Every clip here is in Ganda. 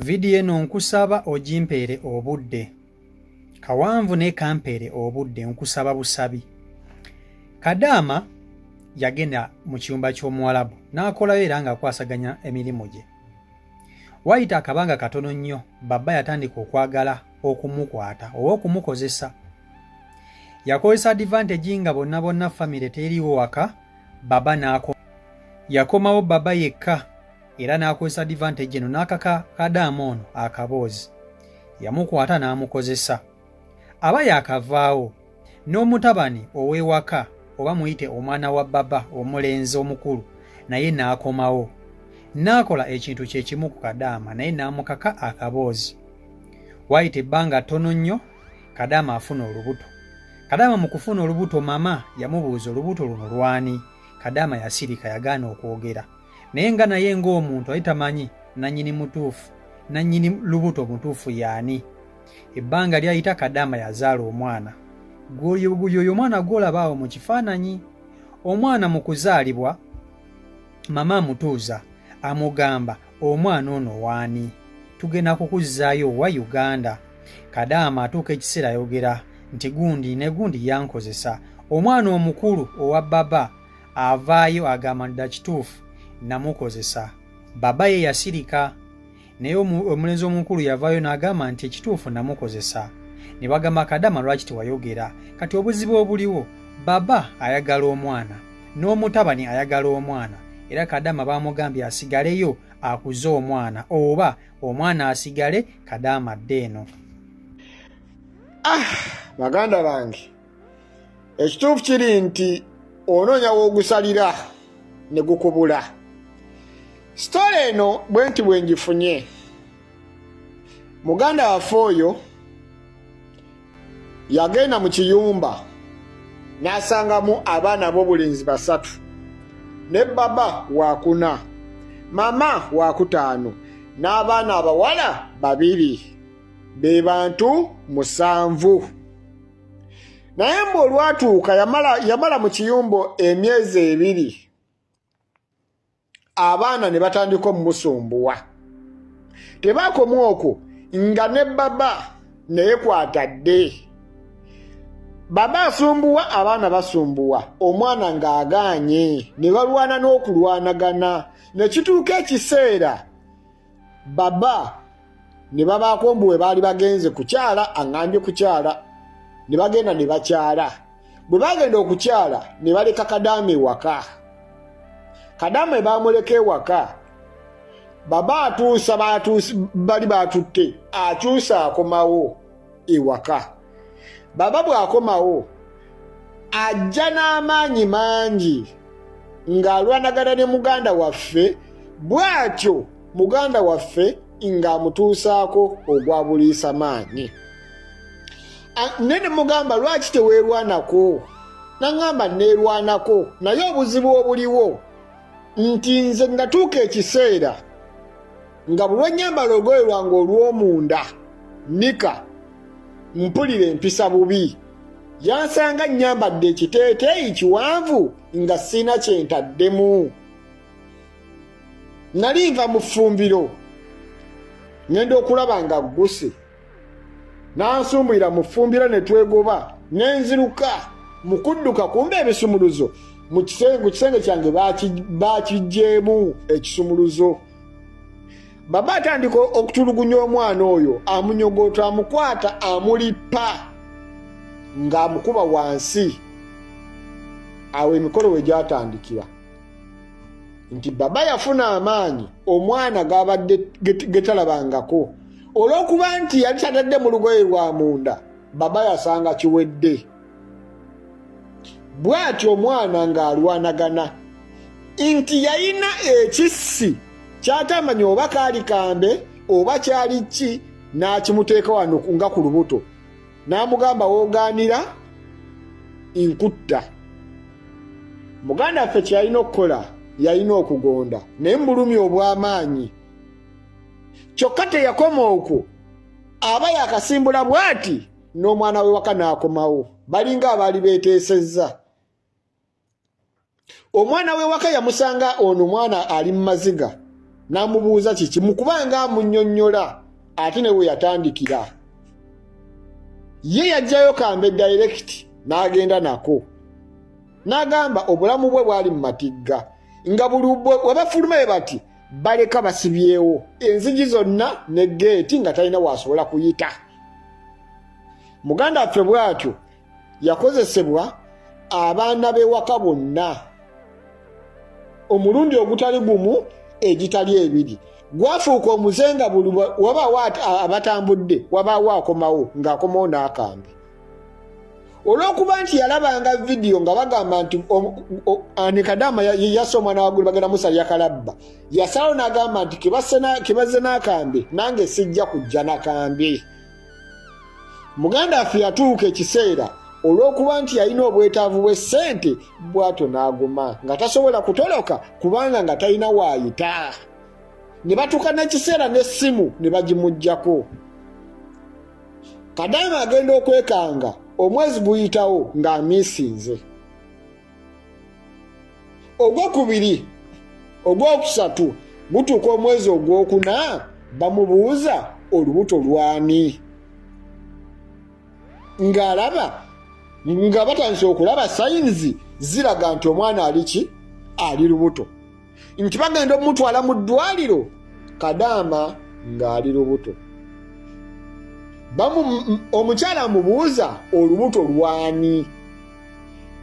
Vidiyo eno nkusaba ogimpeere obudde. Kawanvu naye kampeere obudde nkusaba busabi. Kadaama yagenda mu kiyumba ky'omuwalabu n'akolayo era ng'akwasaganya emirimu gye. Wayita akabanga katono nnyo baba yatandika okwagala okumukwata oba okumukozesa. Yakozesa advantage nga bonna bonna famire teriiwo waka baba n'ako yakomawo baba yekka era n'akozesa advantage eno n'akaka kadaama ono akaboozi. Yamukwata n'amukozesa. Aba yaakavaawo n'omutabani ow'ewaka oba muyite omwana wa baba omulenzi omukulu naye n'akomawo n'akola ekintu kye kimu ku kadaama naye n'amukaka akaboozi. Waayita ebbanga ttono nnyo kadaama afuna olubuto. Kadaama mu kufuna olubuto mama yamubuuza olubuto luno lwani? Kadaama yasirika yagaana okwogera. Naye nga naye ng'omuntu ali tamanyi nannyini mutuufu nannyini lubuto mutuufu yaani. Ebbanga lyayita Kadaama yazaala omwana. Yoyo omwana gw'olaba awo mu kifaananyi. Omwana mu kuzaalibwa mama amutuuza amugamba omwana ono waani? Tugenda kukuzzaayo wa Uganda. Kadaama atuuka ekiseera ayogera nti gundi ne gundi yankozesa. Omwana omukulu owa baba avaayo agamba dda kituufu namukozesa. Baba ye yasirika. Naye omulenzi omukulu yavaayo n'agamba nti ekituufu namukozesa. Ne bagamba Kadama lwaki tewayogera? Kati obuzibu obuliwo baba ayagala omwana n'omutabani ayagala omwana era Kadama baamugambye asigaleyo akuze omwana oba omwana asigale Kadama adde eno. Ah, baganda bange ekituufu kiri nti onoonya w'ogusalira ne gukubula. Sitole eno bwe nti bwe ngifunye muganda waffe oyo yagenda mu kiyumba n'asangamu abaana b'obulenzi basatu ne baba wakuna mama wakutaano n'abaana abawala babiri be bantu 7. Naye mbu olwatuuka yamala mu kiyumba emyezi 2 abaana ne batandika omumusumbuwa. Tebaakoma okwo nga ne baba naye kwatadde. Baba asumbuwa abaana basumbuwa omwana ng'agaanye ne balwana n'okulwanagana ne kituuka ekiseera baba ne babaako mbu we baali bagenze kukyala aŋŋambye kukyala ne bagenda ne bakyala. Bwe bagenda okukyala ne baleka Kadaama ewaka. Kadaama baamuleka ewaka baba atuusa bali batutte akyusa akomawo ewaka. Baba bw'akomawo ajja n'amaanyi mangi ng'alwanagana ne muganda waffe bw'atyo muganda waffe ng'amutuusaako ogwa buliisa maanyi. Nene mugamba lwaki teweerwanako? Naŋŋamba neerwanako naye obuzibu obuliwo nti nze natuuka ekiseera nga buli lwe nnyambala olugoye lwange olw'omunda nika mpulira empisa bubi. Yansanga nnyambadde ekiteeteeyi kiwanvu nga sirina kye ntaddemu. Nali nva mu ffumbiro ŋŋenda okulaba nga gguse. N'ansumbuyira mu ffumbiro ne twegoba ne nziruka mu kudduka kumbe ebisumuluzo mu kisenge kyange bakiggyeemu ekisumuluzo. Baba atandika okutulugunya omwana oyo amunyogoota amukwata amulippa ng'amukuba wansi. Awo emikolo we gyatandikira nti baba yafuna amaanyi omwana gabadde getalabangako olw'okuba nti yali tatadde mu lugoye lwa munda baba yasanga kiwedde. Bw'atyo omwana ng'alwanagana nti yalina ekissi ky'atamanya oba kaali kambe oba kyali ki n'akimuteeka wano nga ku lubuto n'amugamba woogaanira nkutta. Muganda waffe kye yalina okukola yalina okugonda naye mu bulumi obw'amaanyi. Kyokka teyakoma okwo aba yakasimbula bw'ati n'omwana we waka n'akomawo balinga abaali beeteesezza. Omwana we waka yamusanga ono omwana ali mu maziga N'amubuuza kiki, mu kubanga amunnyonnyola ate ne we yatandikira. Ye yajjayo kambe direct n'agenda nako, n'agamba obulamu bwe bwali mu matigga, nga buli webafuluma bati baleka basibyewo enzigi zonna ne geeti, nga talina wasobola kuyita. Muganda waffe bw'atyo yakozesebwa abaana b'ewaka bonna omulundi ogutali gumu egitali ebiri. Gwafuuka omuze nga buli wabaawo abatambudde, wabaawo akomawo ng'akomawo n'akambe, olw'okuba nti yalabanga vidiyo nga bagamba nti ani Kadaama yasse omwana waggulu, bagenda musalira kalabba. Yasalawo n'agamba nti kebazze n'akambe, nange sijja kujja nakambe. Muganda waffe yatuuka ekiseera, olw'okuba nti yalina obwetaavu bw'essente, bw'atyo n'aguma nga tasobola kutoloka kubanga nga talina waayita. Ne batuuka n'ekiseera n'essimu ne bagimuggyako. Kadaama agenda okwekanga omwezi guyitawo ng'amiisinze, ogwokubiri, ogwokusatu, gutuuka omwezi ogwokuna, bamubuuza olubuto lwani, ng'alaba nga batandise okulaba signs ziraga nti omwana ali ki, ali lubuto, nti bagenda omutwala mu ddwaliro. Kadaama ng'ali lubuto. Omukyala amubuuza olubuto lwani.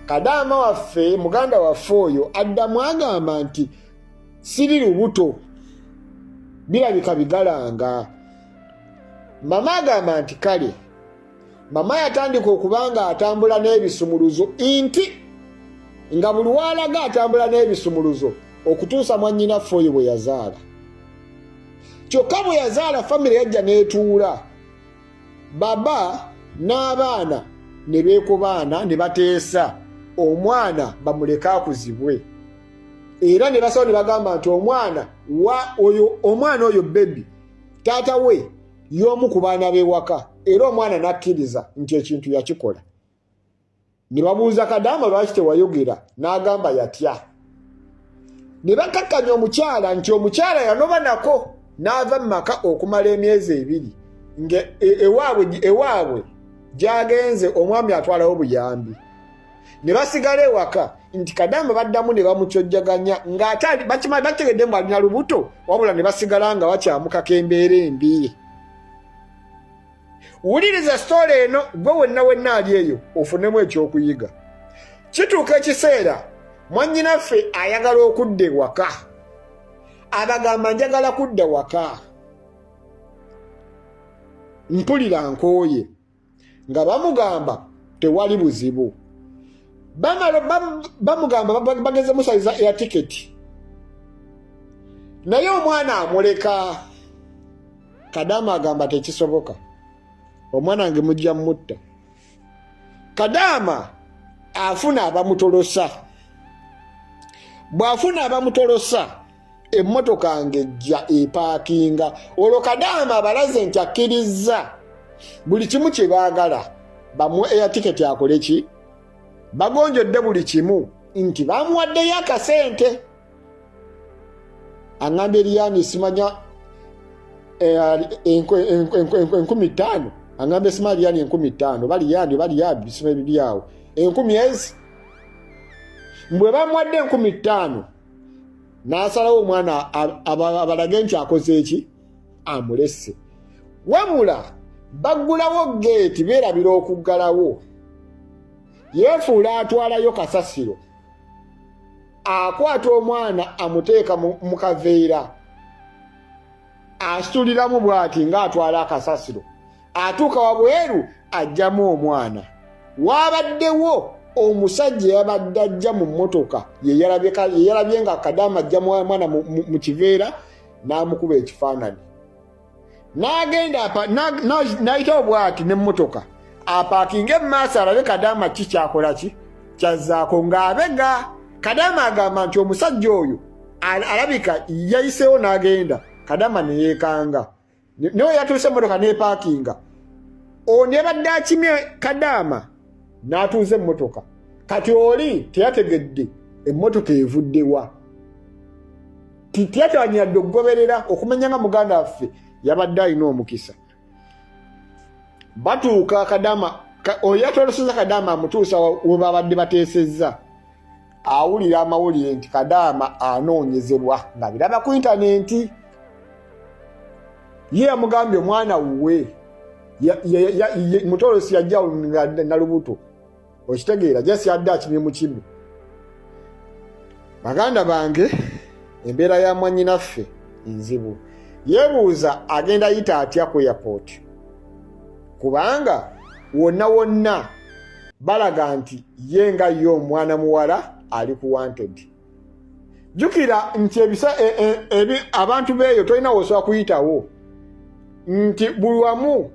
Kadaama waffe, muganda waffe oyo, addamu agamba nti siri lubuto, birabika bigalanga. Mama agamba nti kale. Mama yatandika okuba nga atambula n'ebisumuluzo, nti nga buli waalaga atambula n'ebisumuluzo okutuusa mwannyinaffe oyo bwe yazaala. Kyokka bwe yazaala, famire yajja n'etuula, baba n'abaana ne beekubaana ne bateesa omwana bamuleke akuzibwe, era ne basaba ne bagamba nti omwana wa oyo, omwana oyo baby, taata we y'omu ku baana b'ewaka, era omwana n'akkiriza nti ekintu yakikola. Ne babuuza Kadaama lwaki tewayogera, n'agamba yatya. Ne bakakkanya omukyala nti omukyala yanoba nako n'ava mu maka okumala emyezi 2, nga ewaabwe gy'agenze omwami atwalawo buyambi, ne basigala ewaka, nti Kadaama baddamu ne bamukyojjaganya ng'ate bategedde mbu alina lubuto, wabula ne basigala nga bakyamukako embeera embi. Wuliriza story eno, gwe wenna wenna ali eyo, ofunemu ekyokuyiga. Kituuka ekiseera mwannyinaffe ayagala okudda ewaka, abagamba njagala kudda waka, mpulira nkooye, nga bamugamba tewali buzibu. Bamala bamugamba bageze musaliza air ticket, naye omwana amuleka. Kadaama agamba tekisoboka, omwana wange mujja mutta. Kadaama afuna abamutolosa. Bw'afuna abamutolosa, emmotoka ng'ejja epaakinga. Olwo Kadaama abalaze nti akkirizza buli kimu kye baagala, bamuwe air ticket akole ki, bagonjodde buli kimu, nti bamuwaddeyo akasente. Aŋŋambye eriyani simanya 5000, aŋŋambye simanya liyani 5000, baliyani baliyani bisima ebiri awo 1000 ezi. Mbwe bamuwadde 5000, n'asalawo omwana abalage nti akoze eki, amulesse. Wabula baggulawo geeti, beerabira okuggalawo. Yeefuula atwalayo kasasiro, akwata omwana amuteeka mu kaveera, asituliramu bw'ati ng'atwala akasasiro. Atuuka wabweru, ajjamu omwana. Waabaddewo omusajja yabadde ajja mu mmotoka, ye yalabye nga Kadaama ajja omwana mu kiveera, n'amukuba ekifaananyi, n'agenda n'ayitawo bw'ati n'emmotoka apaakinga emaaso alabe Kadaama ki kyakola, ki kyazzaako ng'abega. Kadaama agamba nti omusajja oyo alabika yayiseewo n'agenda. Kadaama ne yeekanga naye yatuuse emmotoka n'epaakinga, ono yabadde akimye Kadaama n'atuuza emmotoka. Kati oli teyategedde emmotoka evuddewa. Tiyatanyadde okugoberera okumanya nga muganda waffe yabadde alina omukisa. Batuuka Kadama, oyo yatoloseza Kadama amutuusa we babadde bateesezza. Awulira amawulire nti Kadama anoonyezebwa nga biraba ku intanenti. Ye yamugambye omwana wuwe mutolosi yajja nga nalubuto, okitegeera, jasi yadde akimye mu kimi. Baganda bange, embeera ya mwannyinaffe nzibu. Yeebuuza agenda yita atya ku airport, kubanga wonna wonna balaga nti ye nga ye omwana muwala ali ku wanted. Jjukira nti abantu beeyo tolina wosobola kuyitawo, nti buli wamu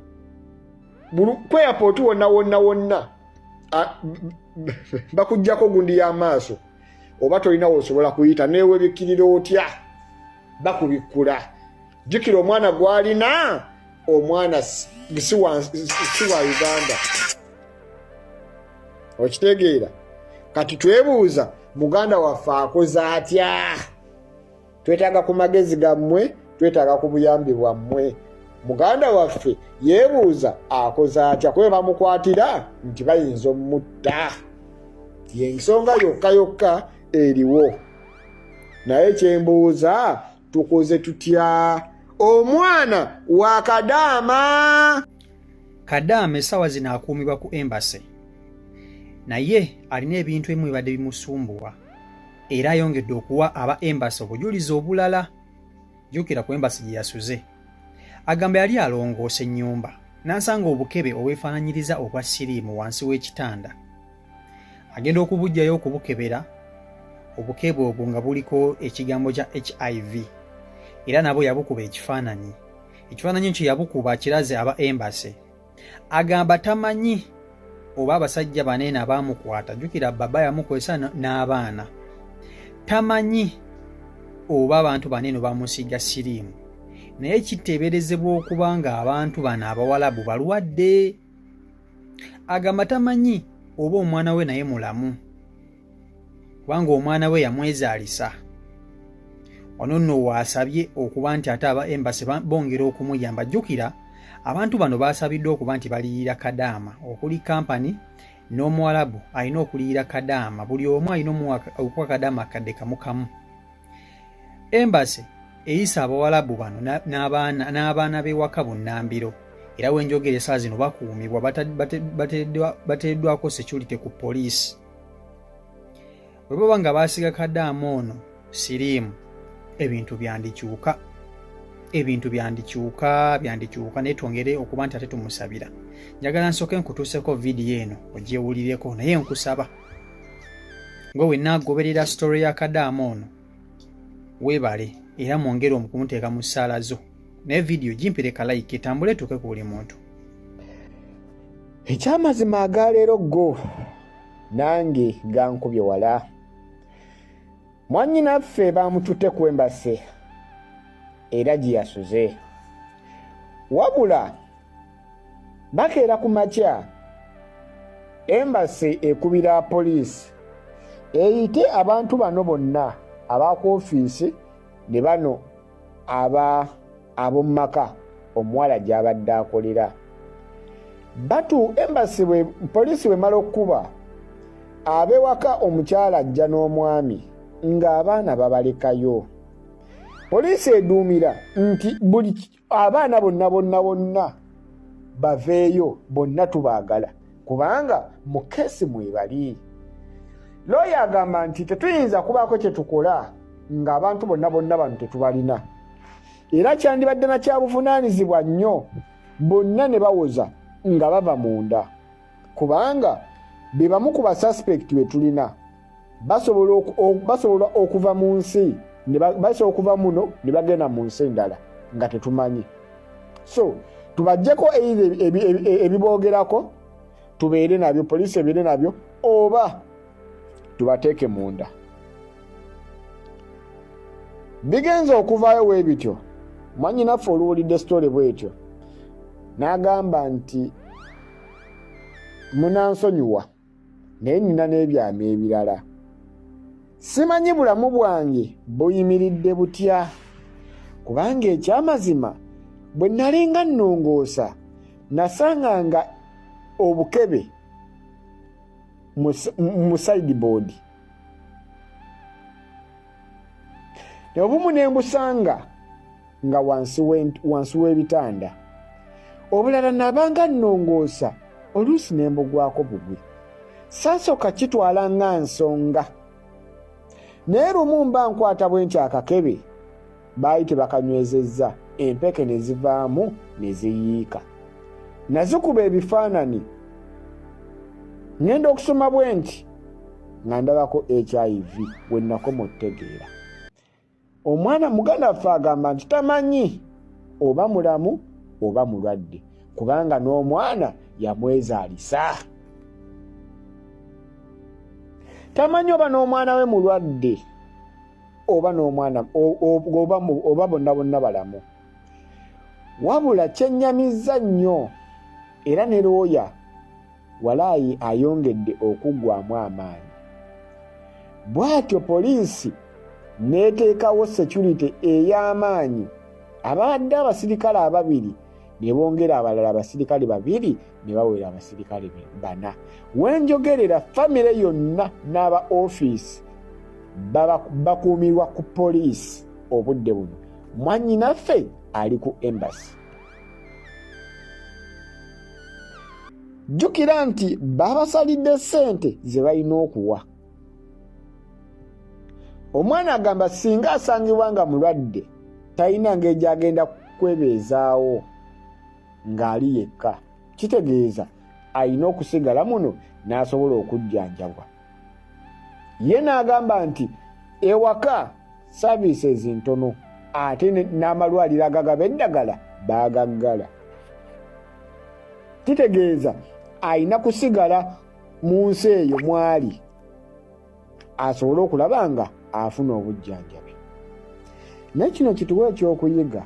ku airport wonna wonna wonna bakuggyako gundi y'amaaso, oba tolina wosobola kuyita, newebikkirira otya bakubikkula. Jjukira omwana gw'alina, omwana si wa Uganda, okitegeera. Kati twebuuza muganda waffe akoze atya? Twetaaga ku magezi gammwe, twetaaga ku buyambi bwammwe. Muganda waffe yeebuuza akoze atya, kuba bamukwatira nti bayinza omutta, yensonga yokka yokka eriwo. Naye kyembuuza, tukoze tutya omwana wa Kadaama? Kadaama essaawa zino akuumibwa ku embassy, naye alina ebintu ebimu bibadde bimusumbuwa, era ayongedde okuwa aba embassy obujulizi obulala. Jjukira ku embassy gye yasuze, agamba yali alongoosa ennyumba n'asanga obukebe obwefaananyiriza obwa siriimu wansi w'ekitanda. Agenda okubuggyayo okubukebera, obukebe obwo nga buliko ekigambo kya HIV, era nabo yabukuba ekifaananyi. Ekifaananyi ekyo yabukuba akiraze aba embassy. Agamba tamanyi oba abasajja baneeno abaamukwata, jjukira baba yamukozesa n'abaana, tamanyi oba abantu baneeno bamusiiga siriimu, naye kiteeberezebwa okuba nga abantu bano abawalabu balwadde. Agamba tamanyi oba omwana we naye mulamu, kubanga omwana we yamwezaalisa. Wano nno waasabye okuba nti ate aba embassy bongera okumuyamba. Jjukira abantu bano baasabiddwa okuba nti baliyira Kadaama, okuli kampani n'omuwalabu alina okuliyira Kadaama, buli omu alina okuwa Kadaama akadde kamu kamu. Embassy eyisa abawalabu bano n'abaana b'ewaka bunnambiro, era wenjogera essaawa zino bakuumibwa, bateereddwako security ku poliisi. Bwe baba nga baasiga Kadaama ono siriimu, ebintu byandikyuka, ebintu byandikyuka, byandikyuka, naye twongere okuba nti ate tumusabira. Njagala nsooke nkutuuseko vidiyo eno ogyewulireko, naye nkusaba gwe wenna agoberera story ya Kadaama ono, weebale era mwongere okumuteeka mu ssaala zo, naye vidiyo gimpireka like etambule etuuke ku buli muntu. Ekyamazima agaleero go nange gankubye wala. Mwannyinaffe bamututte ku embassy era gye yasuze, wabula bakeera ku makya embassy ekubira poliisi eyite abantu bano bonna abaku ofiisi ne bano ab'omu maka omuwala gy'abadde akolera. Batu embassy bwe poliisi bwemala okukuba ab'ewaka, omukyala ajja n'omwami ng'abaana babalekayo. Poliisi eduumira nti buli abaana bonna bonna bonna baveeyo, bonna tubaagala kubanga mu case mwebali. Looya agamba nti tetuyinza kubaako kye tukola ng'abantu bonna bonna bano tetubalina, era kyandibadde na kyabuvunaanyizibwa nnyo bonna ne bawoza nga bava munda, kubanga be bamu ku basuspect be tulina, basobola okuva mu nsi, basobola okuva muno ne bagenda mu nsi endala nga tetumanyi. So tubajjeko ebiboogerako, tubeere nabyo, poliisi ebeere nabyo, oba tubateeke munda. Bigenza okuvaayo bwe bityo, mwannyinaffe oluwulidde story bwetyo n'agamba nti munansonyiwa, naye nina n'ebyama ebirala. Simanyi bulamu bwange buyimiridde butya, kubanga ekyamazima bwe nalinga nnongoosa nasanganga obukebe mu sideboard, obumu ne mbusanga nga wansi w'ebitanda, obulala nabanga nnongoosa oluusi ne mbugwako bugwi. Saasooka kitwala nga nsonga, naye lumu mba nkwata bwe nti akakebe baali tebakanywezezza, empeke ne zivaamu ne ziyiika. Nazikuba ebifaananyi, ŋŋenda okusoma bwe nti nga ndabako HIV we nakoma otutegeera. Omwana muganda waffe agamba nti tamanyi oba mulamu oba mulwadde, kubanga n'omwana yamwezaalisa. Tamanyi oba n'omwana we mulwadde oba n'omwana oba bonna bonna balamu. Wabula kyennyamizza nnyo, era ne looya walaayi ayongedde okuggwamu amaanyi. Bw'atyo poliisi n'eteekawo security ey'amaanyi, ababadde abasirikale ababiri ne bongera abalala abasirikale 2 ne bawera abasirikale 4. Wenjogerera famire yonna n'aba ofiisi bakuumirwa ku poliisi obudde buno. Mwannyinaffe ali ku embassy. Jjukira nti babasalidde ssente ze balina okuwa. Omwana agamba singa asangibwa nga mulwadde talina ngeri gy'agenda kwebeezaawo ng'ali yekka. Kitegeeza alina okusigala muno n'asobola okujjanjabwa. Ye n'agamba nti ewaka services ntono, ate n'amalwaliro agagaba eddagala baagaggala. Kitegeeza alina kusigala mu nsi eyo mwali asobole okulaba nga afuna obujjanjabi. Naye kino kituwa ekyokuyiga.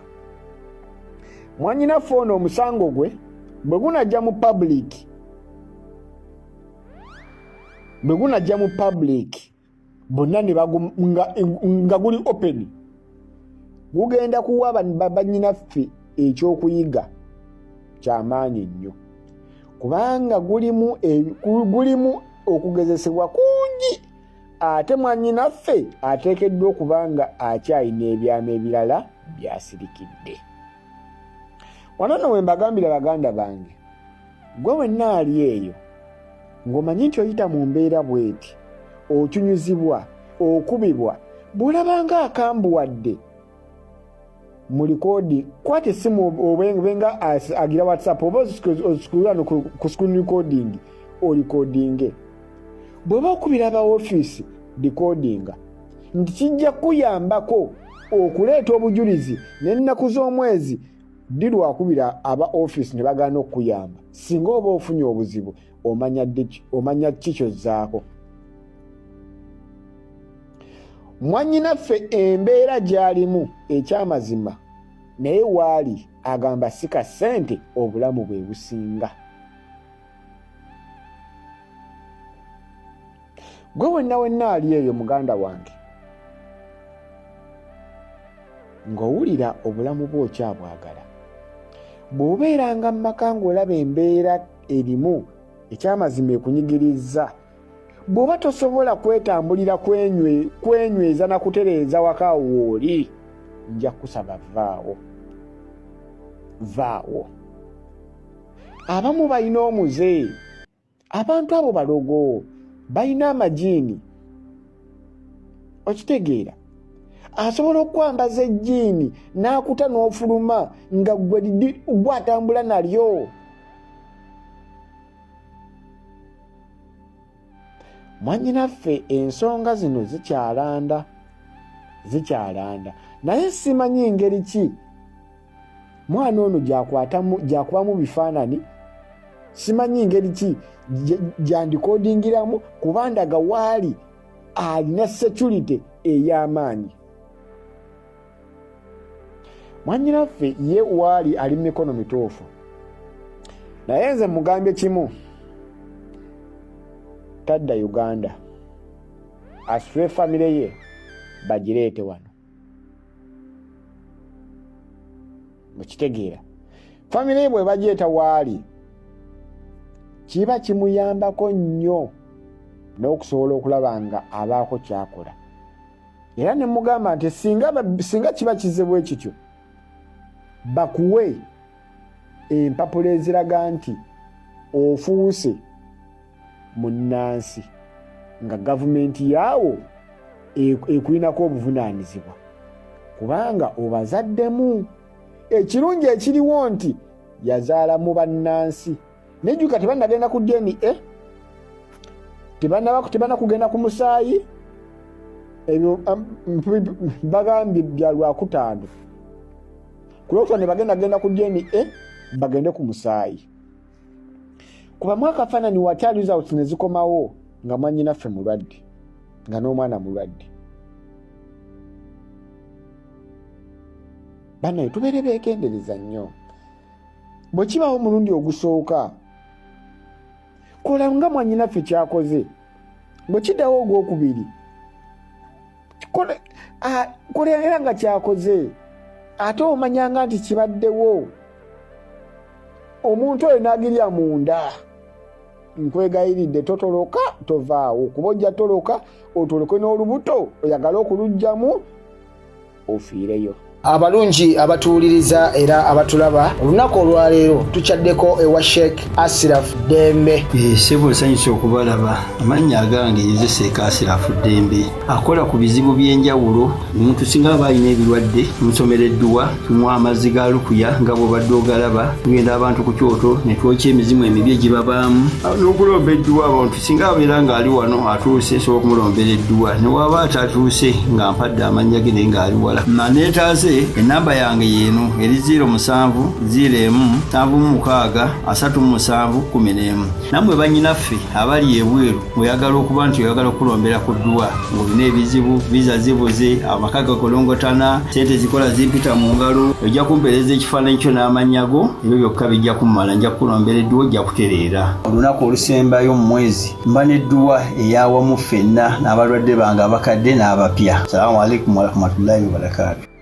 Mwannyinaffe ono omusango gwe bwe gunajja mu public, bwe gunajja mu public bonna ne nga guli open, gugenda kuwa bannyinaffe ekyokuyiga kyamaanyi nnyo, kubanga gulimu okugezesebwa kungi, ate mwannyinaffe ateekeddwa okuba nga akyalina ebyama ebirala by'asirikidde. Wano nno we mbagambira baganda bange, gwe wenna ali eyo ng'omanyi nti oyita mu mbeera bw'eti, ocunyuzibwa, okubibwa, bw'olabanga akambuwadde mu likoodi, kwata essimu obenga agira WhatsApp oba ozikuula ku screen recording olikodinge. Bw'oba okubira aba ofiisi likodinga, nti kijja kukuyambako okuleeta obujulizi n'ennaku z'omwezi ddi lwakubira aba ofiisi ne bagaana okukuyamba. Singa oba ofunye obuzibu omanya ki kyozzaako. Mwannyinaffe embeera gy'alimu ekyamazima, naye waali agamba si ka ssente, obulamu bwe businga. Gwe wenna wenna ali eyo muganda wange ng'owulira obulamu bwo okyabwagala, bw'obeeranga mu maka ng'olaba embeera erimu ekyamazima ekunyigirizza, bw'oba tosobola kwetambulira kwenyweza na kutereeza waka wooli, nja kukusaba vaawo, vaawo. Abamu balina omuze, abantu abo balogo, balina amajiini. Okitegeera, asobola okwambaza ejjiini n'akuta n'ofuluma nga gwe atambula nalyo. Mwannyinaffe ensonga zino zikyalanda, zikyalanda, naye simanyi ngeri ki mwana ono gyakubamu bifaananyi, simanyi ngeri ki gyandikodingiramu, kuba ndaga waali alina security ey'amaanyi. Mwannyinaffe ye waali ali mu mikono mituufu, naye nze mugambye kimu, tadda Uganda. Asitule famire ye bagireete wano. Mukitegeera, famire ye bwe bagyeta waali kiba kimuyambako nnyo n'okusobola okulaba nga abaako kyakola. Era ne mugamba nti singa kiba kize bwe kityo, bakuwe empapula eziraga nti ofuuse munnansi nga gavumenti yaawo ekulinako obuvunaanyizibwa, kubanga obazaddemu. Ekirungi ekiriwo nti yazaala mu bannansi. Nejjuka tebannagenda ku DNA, tebanna kugenda ku musaayi, ebyo bagambye bya lwakutaano. Ku lwokutaano ne bagenda genda ku DNA, bagende ku musaayi. Kubamu akafaananyi watya results ne zikomawo nga mwannyinaffe mulwadde, nga n'omwana mulwadde. Bannaye tubeere beegendereza nnyo. Bwe kibawo omulundi ogusooka, kola nga mwannyinaffe kyakoze. Bwe kiddawo ogwokubiri, kola era nga kyakoze. Ate omanyanga nti kibaddewo, omuntu oyo n'agirya munda. Nkwegayiridde totoloka, tovaawo, kuba ojja toloka otoloke n'olubuto oyagale okuluggyamu ofiireyo. Abalungi abatuwuliriza era abatulaba, olunaku olwaleero tukyaddeko ewa Sheikh Asiraf Ddembe. Ssebo, nsanyusa okubalaba. Amannya agange nze Sheikh Asiraf Ddembe, akola ku bizibu by'enjawulo. Omuntu singa aba alina ebirwadde, tumusomera edduwa, tumuwa amazzi ga lukuya nga bw'obadde ogalaba. Tugenda abantu ku kyoto ne twokya emizimu emibi egibabaamu n'okulomba edduwa. Abantu singa abeera ng'ali wano atuuse, nsobola okumulombera edduwa, ne waba atatuuse nga mpadde amannya ge naye ng'ali wala. Neetaase, ennamba yange yeeno eri 07 01 76 37 11. Nammwe bannyinaffe abali ebweru, ng'oyagala okuba nti oyagala okulombera ku dduwa, ng'olina ebizibu, viza zibuze, amaka gakolongotana, sente zikola zimpita mu ngalo, ojja kumpeereza ekifaananyi kyo n'amannya go, ebyo byokka bijja kummala, nja kukulombera edduwa, ojja kutereera. Olunaku olusembayo mu mwezi mba n'edduwa ey'awamu ffenna n'abalwadde bange abakadde n'abapya. Salaamu alaikum warahmatullahi wabarakaatu.